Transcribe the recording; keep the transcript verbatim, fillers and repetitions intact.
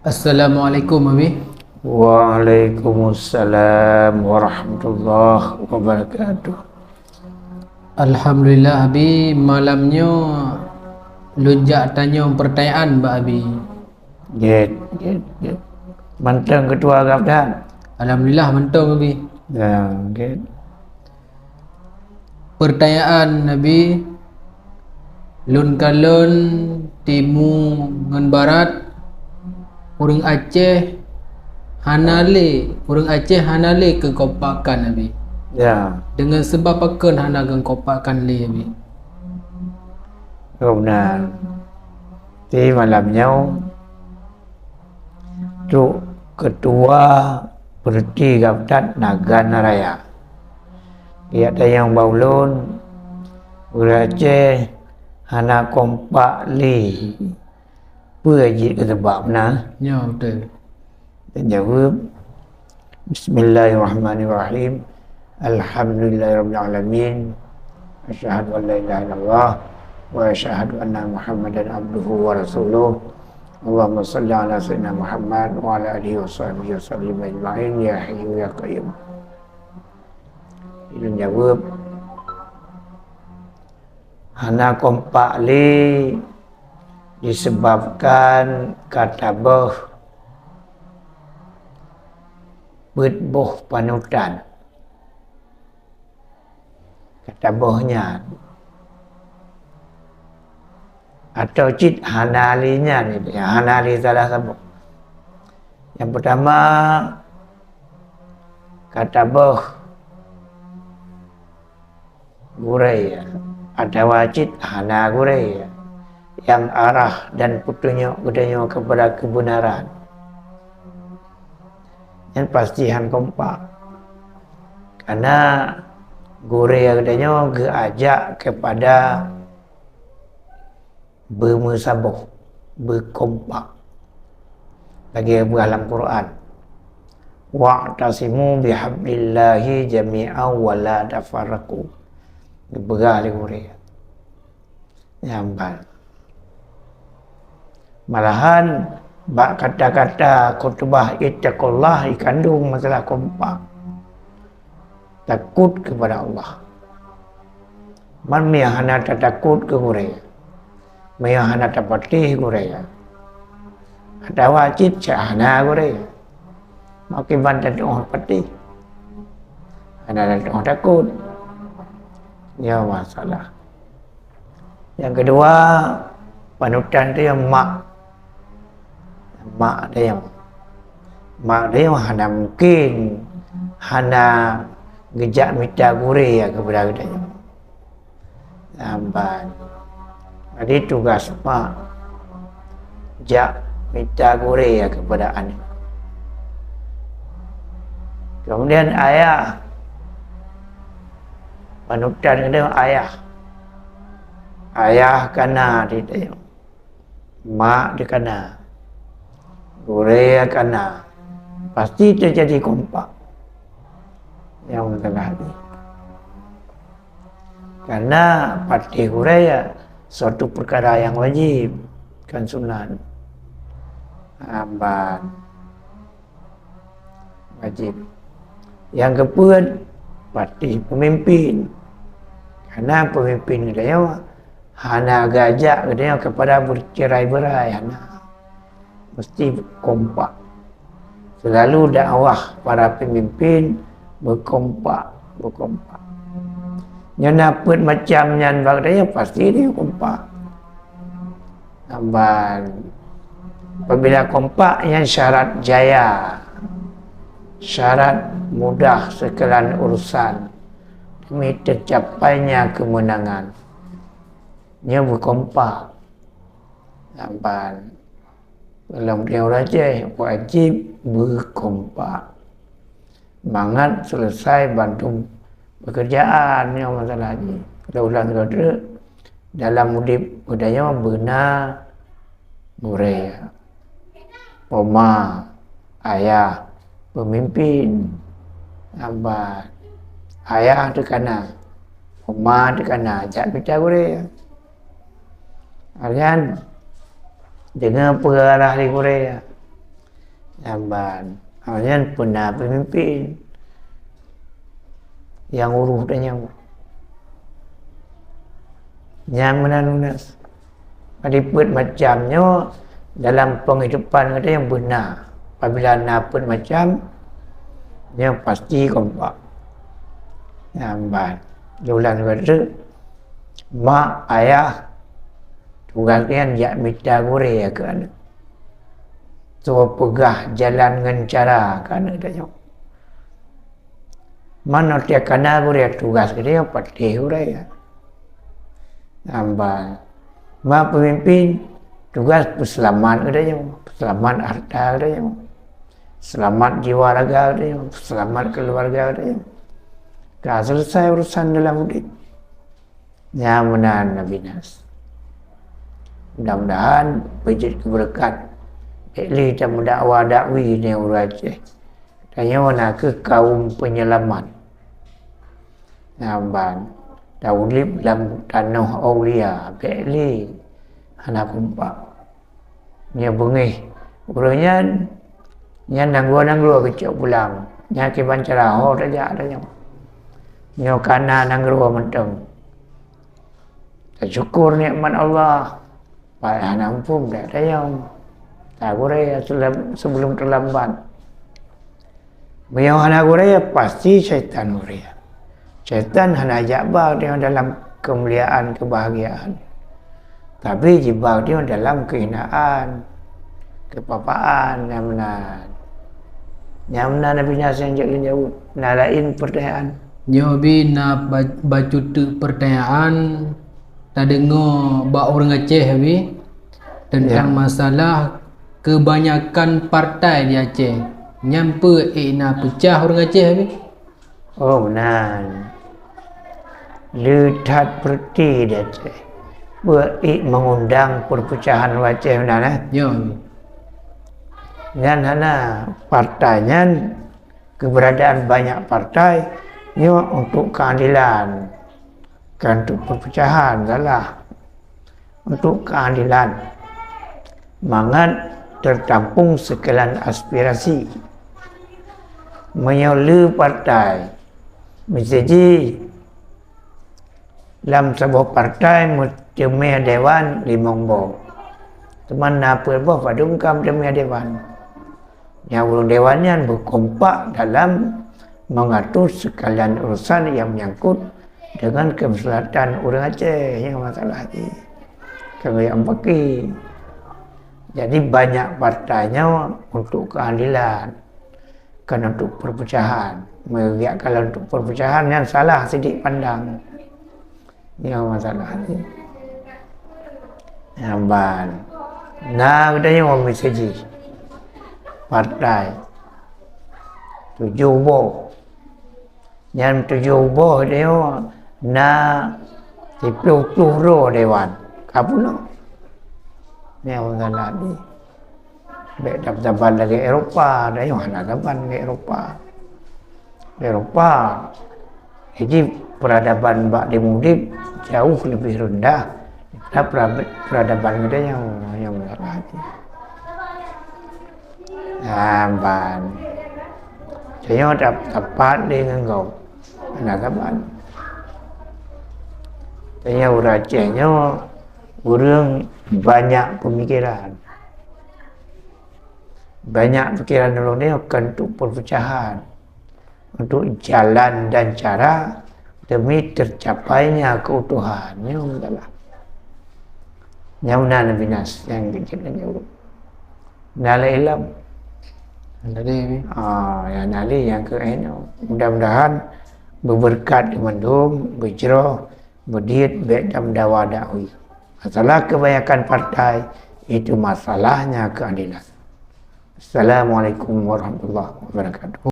Assalamualaikum, Abi. Waalaikumsalam warahmatullahi wabarakatuh. Alhamdulillah, Abi. Malam nyoe lôn jak tanyong peurtanyaan bak Abi. Jeuet, jeuet, jeuet. Mantong keutua gab that? Alhamdulillah, mantong, Abi. Ya, jeuet. Peurtanyaan, Abi, lôn kalon timu ngon barat, ureuëng Aceh hana lé, ureuëng Aceh hana lé keukompakan, Abi. Ya. Deungon seubab pakon hana keukompakan lé, Abi? Gobnyan. Di malam nyoe, trok keutua peureutih gab that Nagan Raya. Geujak tanyong bak ulôn, ureuëng Aceh hana kompak lé. Peue jeuet keu seubab na? Nyoe beutôi. Lôn jaweueb, Bismillahirrahmanirrahim. Alhamdulillahirabbil alamin. Asyhadu an la ilaha illallah wa asyhadu anna Muhammadan abduhu wa rasuluh. Allahumma shalli ala sayyidina Muhammad wa ala alihi wa sahbihi wa sallim ajma'in, ya hayyu ya qayyum. Lôn jaweueb, hana kompak lé disebabkan ka taböh peuet boh panutan. Ka taböh nyan. Atau cit hana lé nyan, hana lé salah saboh. Nyang peurtama, ka taböh gurée, atawa cit hana gurée, nyang arah dan peutunyok geutanyoe keupada keubeunaran. Nyan pasti han kompak. Kareuna gurée geutanyoe geuajak keupada beumeusaboh, beukompak. Lagée geupeugah lam Quran, "Wa'tasimu bihablillahi jami'an wa la tafarraqu." Geupeugah lé gurée. Nyan ban. Malahan bak kata-kata khutubah ittaqullah ikandong masalah kompak. Takot keupada Allah. Man meunyo hana tatakot keu gurée, meunyo hana tapatéh gurée, atawa cit cak hana gurée, maka ban tatuoh patéh, hana tatuoh takot. Nyoe masalah. Nyang keudua, panutan teu nyang mak. Mak teu nyang, mak teu nyang hana mungken hana geujak mita gurée keupada geutanyoe. Lambat. Jadi tugas mak jak mita gurée keupada aneuëk. Kemudian ayah, panutan geutanyoe ayah. Ayah kana di tanyoe. Mak teu kana, gurée kana, pasti teujadi kompak. Nyang meusalah nyoe. Kareuna patéh gurée suatu peukara nyang wajéb, kon sunat. Lambat. Wajéb. Nyang keupeuet, patéh peumimpén. Kareuna peumimpén geutanyoe hana geujak geutanyoe keupada beuceurai-beurai, hana. Meusti kompak. Seulalu dakwah para peumimpén beukompak, beukompak. Nyoe na peuet macam nyan bak geutanyoe, pasti geutanyoe kompak. Lambat. Apabila kompak nyan syarat jaya, syarat mudah segala urusan demi tercapainya kemenangan. Nyoe beukompak. Lambat. Dalam ureuëng Aceh wajéb beukompak. Mangat selesai bantu pekerjaan nyang masalah jih. Ulang-ulang lagée treuk, dalam udeb geutanyoe beuna gurée, poma, ayah, peumimpén, lambat. Ayah teu kana, poma teu kana, jak mita gurée. Artinya, deungon peurah lé gurée, Saban. Awaknyan peuna peumimpin nyang uroh tanyoe. Nyan meunan lunas. Jadi peuet macam nyoe dalam penghidupan geutanyoe beuna. Apabila na peuet macam, nyoe pasti kompak. Saban. Diulang bak teuk, mak, ayah, tugaih nyan jak mita gurée keu aneuk. Soe peugah jalan ngon cara keu aneuk tanyoe. Manoe tiep kana gurée tugaih geutanyoe patéh gurée. Saban. Ma peumimpin tugaih peuseulamat geutanyoe, peuseulamat hareuta geutanyoe, seulamat jiwa raga geutanyoe, seulamat keuluwarga geutanyoe. Ka seuleusoe urusan dalam udeb. Nyan meunan Nabi Nas. Mudah-mudahan beujeuet keubeureukat. Bék lé tamudakwa dakwi nyoe ureuëng Aceh. Tanyoe nakeuh kaum peunyeulamat. Saban. Taudeb lam tanoh aulia, bék lé hana kompak. Nyoe beungéh. Ureuëng nyan, nyan nanggroe-nanggroe geucok pulang. Nyan kiban cara ho tajak tanyoe. Nyoe kana nanggroe mantong. Tasyukur nikmat Allah. Pat hana muphom dak tanyoe. Tagurée sebelum terlambat. Meunyoe hana gurée, pasti syaitan gurée. Syaitan hana jak ba tanyoe dalam keumuliaan, keubahgiaan. Tapi jiba tanyoe dalam keuhinaan, keupapaan, nyan meunan. Nyan meunan Nabi Nas nyang jeuet lôn jaweueb. Na laén peurtanyaan? Nyoe bi na ba-, bacut teuk peurtanyaan tadeungoe bak ureuëng Aceh bi teuntang Ya. masalah keubanyakan partai di Aceh. Nyan peue ék na peucah ureuëng Aceh bi? Oh, meunan. Le that peureuti di Aceh. Peue ék meungundang peurpeucahan u Aceh meunan, eh? Nyoe. Nyan hana, partai nyan, keubeuradaan banyak partai nyoe untuk keuadilan, kon untuk peurpeucahan, salah. Untuk keuadilan, mangat teutampong sikeulayan aspirasi. Meunyoe le partai, miseujih lam saboh partai meuteumé dewan limong boh. Teuma na peuet boh padum ka meuteumé dewan. Nyang ureuëng dewan nyan beukompak dalam mengatur sekalian urusan yang menyangkut dengan kemaslahatan ureuëng Aceh nyang masalah jih. Keu ureuëng baki. Jadi banyak partai nyoe untuk keuadilan, kon untuk peurpeucahan. Meunyoe kalau untuk peurpeucahan nyan salah sidik pandang. Nyang masalah jih. Saban. Na geutanyoe miseujih partai tujoh boh. Nyan tujoh boh nyoe na siplôh ploh droe dewan. Ka peunoh. Nyang masalah jih. Bék saban lagée Eropa, tanyoe hana saban lagée Eropa. Eropa, jadi peradaban bak di udeb jauh lebih rendah daripada perab-, peradaban geutanyoe nyang, nyang masalah jih. Saban. Tanyoe tap-, tapat lé ngon gob. Hana saban. Tanyoe ureuëng Aceh nyoe ureuëng banyak pemikiran. Banyak pikiran ureuëng nyoe kon untuk perpecahan, untuk jalan dan cara demi tercapainya keutuhan. Nyoe masalah. Nyang na Nabi Nas nyang keucil nyoe. Na lé ilom. Na lé, Abi. Ah, ya na lé nyang keu nyoe. Mudah-mudahan beubeureukat di mandum, beujroh, beudiet bék dan meudawa dakwi. Masalah kebanyakan partai, itu masalahnya keadilan. Assalamualaikum warahmatullahi wabarakatuh.